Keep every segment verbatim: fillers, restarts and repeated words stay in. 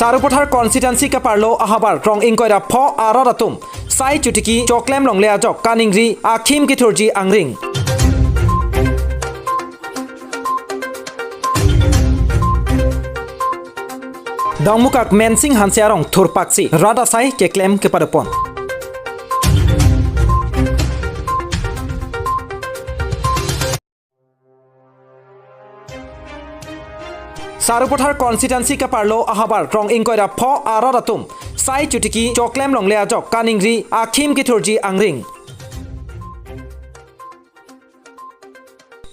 Sarupathar constituency kaparlo ahavar rong ingkoi ra pho arat atum sai chotiki choklem longle ajok kaningri akhim kethurji angring. Dongmukak Mensing Hanse arong thurpaksi rat asai keklem kepadopon. Sarupathar constituency kaparlo ahavar rong ingkoi ra pho arat atum sai chotiki choklem longle ajok kaningri akhim kethurji angring.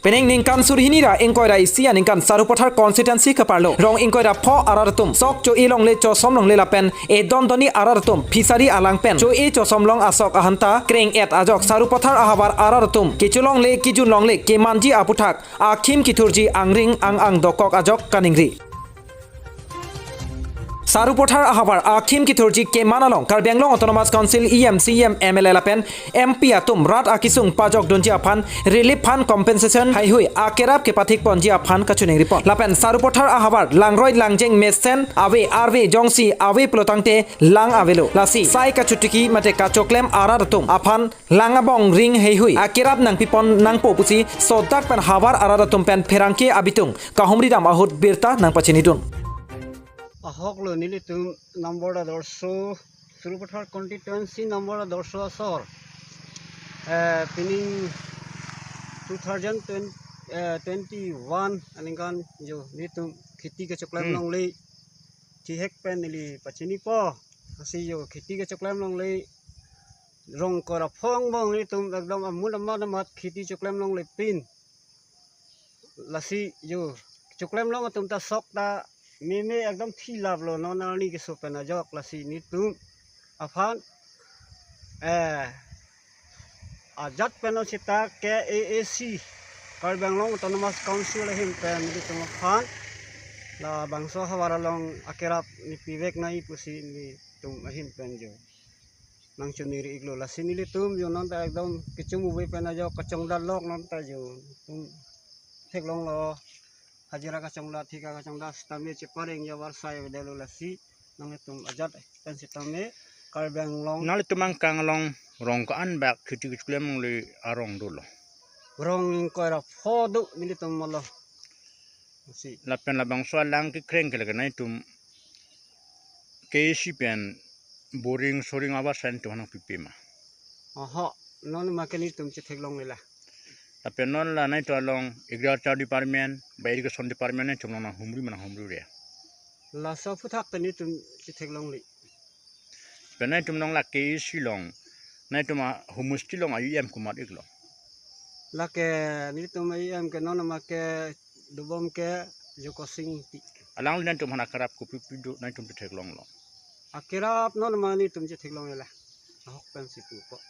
Penang ningkan suri hini ra ingkoi ra isi aningkan Sarupathar constituency kaparlo rong ingkoi ra pho arat atum sok cho-e longle chosom longle lapen edon doni arat atum fishery alang pen cho-e chosom long asok ahanta kreng-et ajok Sarupathar ahavar arat atum kecho longle kejun longle kemanji aputhak akhim kethurji angring ang ang dokok ajok kaningri. Sarupathar ahavar akhim kethurji keman along Karbi Anglong Autonomous Council E M, C E M, M L A lapen M P atum rat akesung pajok dunji aphan relief fund compensation haihui akerap kepathik ponji aphan kachoningripon. Lapen Sarupathar ahavar langroi langjeng mesen ave arve jongsi ave pulotangte lang avelo. Lasi sai kachotiki mate kachoklem arat atum aphan lang abong ring heihui akerap nangpipon nangpo pusi sodak pen havar arat atum pen pherangke abitung kahumri dam ahut birta nangpachinidun. Ahok lo nelitum number adorsho, Sarupathar constituency number adorsho asor. Eh, pining two thousand twenty, eh, twenty-one aningkan jo nelitum kheti kechoklem Hmm. longle. Thihek pen neli pachinipo. Lasi jo kheti kechoklem longle rong ingkoi ra pho angbong nelitum ekdom amun amat amat kheti choklem longle pin. Lasi jo choklem long atum ta sok ta meme ekdom thilap lo non arni keso pen ajok lasi nelitum aphan, eh, ajat pen non seta K A A C, Karbi Anglong Autonomous Council ahin pen nelitum aphan labangso havar along akerap nepivek nangji pusi nelitum ahin pen jo nangchoningri iklo. Lasi nelitum jo non ta ekdom kechung uvoi pen ajok kachongdat lok non ta jo tum theklonglo. Hajira kachongdat, thika kachongdat sitame chepareng jo varsai avedetlo lasi nangtum ajat pen sitame Karbi Anglong. Nanglitum angkang along rong ko-an bak kheti kechoklem longle arong dolo? Rong ingkoi ra pho do nelitum molo. Si. Lapen labangso alang kekreng ke lake nangtum K A A C pen boring soring abasan tu hanang pipi ma? Oho, non ma ke nelitum chetheklongle la. Lapen non la nangtum along agriculture department, ba irrigation department nangtum along humri ma nanghumri re? Laso aphuthak ta nelitum chetheklongle. Pen nangtum along la K A A C along, nangtum a homosti along a E M komat iklo? Lake nelitum a E M ke non ma ke dobom ke Jokosing Ingti. Alangli nangtum aphan akerap kopi pido nangtum chetheklonglo? Akerap non ma nelitum chetheklongle la. Ahok pen si pupo.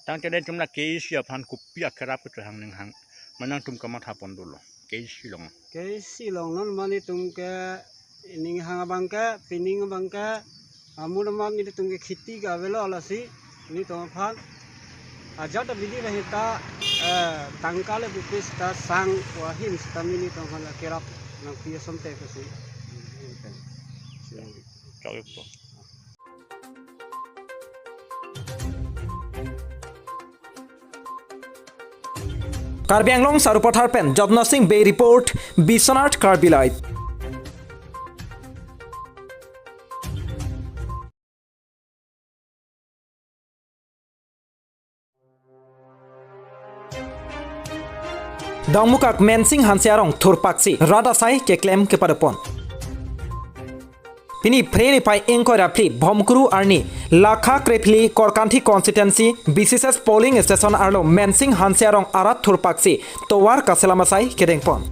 Tangte nangtum la K A A C aphan kopi akerap kethang ninghang ma nangtum kamatha pon dolo K A A C along? K A A C along non ma nelitum ke ninghang abang ke, pining abang ke, amun amat nelitum ke kheti ke avelo lasi nelitum aphan ajat abidi bahita, eh, tangka le bupis ta sang wahim sitame nelitum aphan akerap nangpi asonte pusi. Chok ikpo. Karbi Anglong Sarupathar pen Jotno Sing Bey report, Biswanath Karbi Live. Dongmukak Mensing Hanse arong thurpaksi rat asai keklem kepadopon. Pini Phre niphai ingkoi ra phli Bhomkuru arni Lakha Krephli Korkanthi constituency B C S S polling station arlo Mensing Hanse arong arat thurpaksi tovar kaselam asai kedengpon.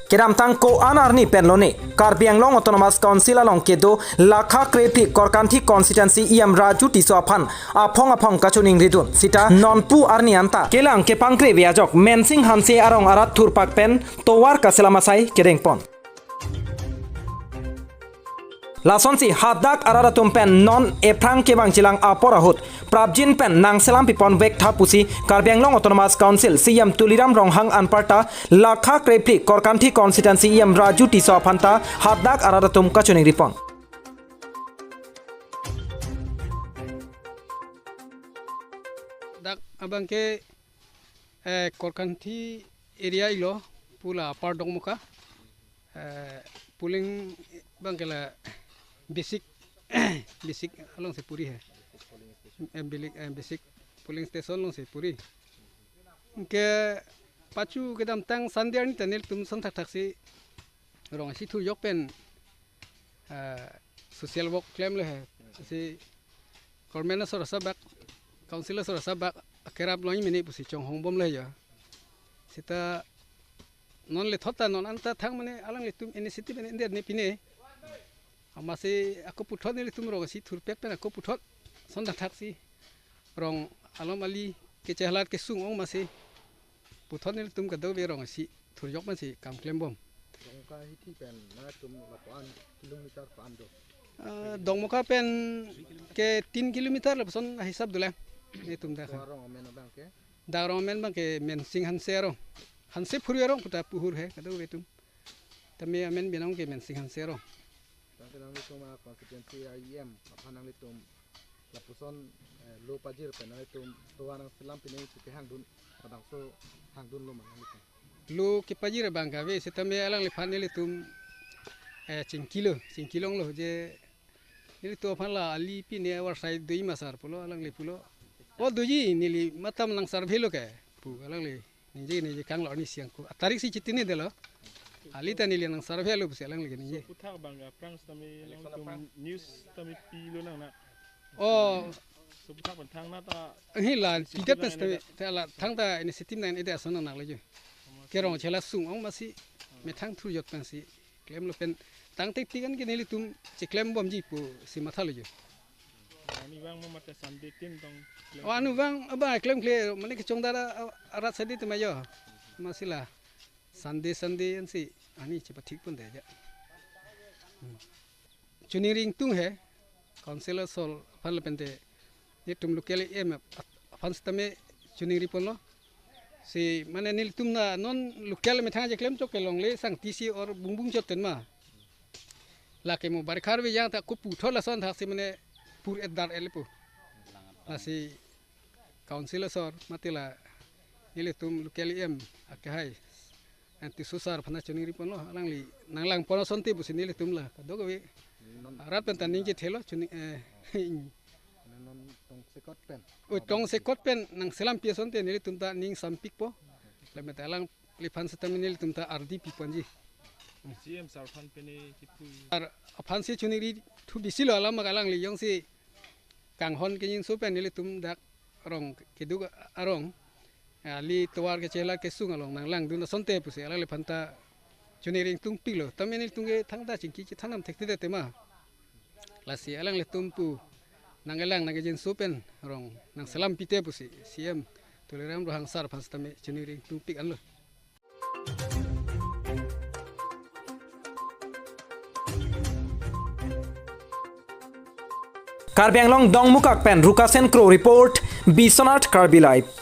Kedamtang ko-an arni pen lone Karbi Anglong Autonomous Council along kedo Lakha Krephli Korkanthi constituency E M Raju Tisso aphan aphong aphong kachoningridun sita nonpu arni anta kelang kepangkre ve ajok Mensing Hanse arong arat thurpak pen tovar kaselam asai kedengpon. Lasonsi hadak arat atum pen non ephrang kevang chilang apor ahut prapjin pen nangselam pipon vek tha pusi Karbi Anglong Autonomous Council C E M Tuliram Ronghang anparta lakha krephli Korkanthi constituency E M Raju Tisso aphanta hadak arat atum kachiningri pon. Dak abang ke, eh, Korkanthi area ilo pu la Upper Dongmuka. Eh, polling abang ke la basic, basic alongsi puri he. Eh, bilik, eh, basic polling station alongsi puri. Ke pachu kedamtang Sunday arni ta nelitum ason thakthaksi rong isi thurjok pen, eh, social work klemlo he. Si government asor asabak, council asor asabak akerap longji mene pusi chonghong bomlo he jo. Seta non lethot ta non anta thang mane alanglitum initiative pen india ne pine. Amatsi ako puthot nelitum rong isi thurpek pen ako puthot ason thakthaksi rong alom ali kechehalat kesung ong amatsi puthot nelitum kadokave rong isi thurjok pensi kam klem bom. Dongmuka hithi pen nangtum lapu-an kilometer pu-an do? Ah, Dongmuka pen ke tin kilometer lapuson hisap dolang. Nelitum dak. Tua rong amen abang ke? Dak rong amen abang ke Mensing Hanse arong. Hanse Phuri arong puta puhur he kadokave atum. Tame amen binong ke Mensing Hanse arong. Tang ke nanglitum a constituency a E M aphan nanglitum lapuson, eh, lo pajir pen nanglitum tovar nangselam pine pu kehangdun, labangso hangdunlo ma nanglitum? Lo kepajir abang kave, setame alangliphan nelitum, eh, chingkilo, chingkilonglo je nelitum aphan la ali pine avarsai doji ma sar pulo, alangli pulo. O doji, neli matam nang survey lo ke pu alangli ningje ningje kanglo arni siang ko. Atarik si chitine delo. Ali ta neli nang survey lo pusi alangli ningje. Soputhak abang ke aphrang setame nangtum news setame pilo nang na. Oh, soputhak pen thang na ta. Hila, initiative pidet nang pen setame, ede ta la thang ta initiative nang ede ason nang le jo. Ke rong chela sung ong amatsi methang thurjot pensi klemlo pen tangte tigan ke nelitum cheklem bomji pusi mathalo jo. Ani vang mo mate Sunday tin tong klem. Oh, anu vang abang klemkle mane kechongdar a-, arat sadi tema jo. Amatsi la Sunday Sunday ansi ani chepathik pon de ja. Hmm. Chiningri ingtung he, council asor aphan lapen te nelitum local E M aphan setame chiningri ponlo. Si mane nelitum na non local methang cheklem chok ke longle sang T C or bungbung chot ten ma. Lake mo barikha arve jang ta ko puthot lason thaksi mane pur et dar el pu. Lasi council asor mate la nelitum local E M akehai Tisso sar aphan chiningri ponlo, alangli nanglang pon asonte pusi nelitum la kadokave arat pen ta ningje thelo chining, eh, non tongsekot pen. O tongsekot pen nangselam pi asonte nelitum ta ning sampikpo. Lamet alangliphan setame nelitum ta ardi pi ponji. C E M sar aphan pene kipu. Ar aphan si chiningri thu bisilo alam alangli jongsi kanghon keningjeso pen nelitum dak rong keduk arong, eh, ali tovar kechela kesung along nanglangdun asonte pusi alangliphan ta chiningri ingtungpiklo. Tame nelitum ke thangta chingki chethanam thekthe tema. Lasi alanglitum pu nangkelang nangkejinso pen rong nangselam pite pusi C E M Tuliram Ronghang sar aphan setame chiningri ingtungpik anlo. Karbi Anglong Dongmukak pen Rukasen Kro report, Biswanath Karbi Live.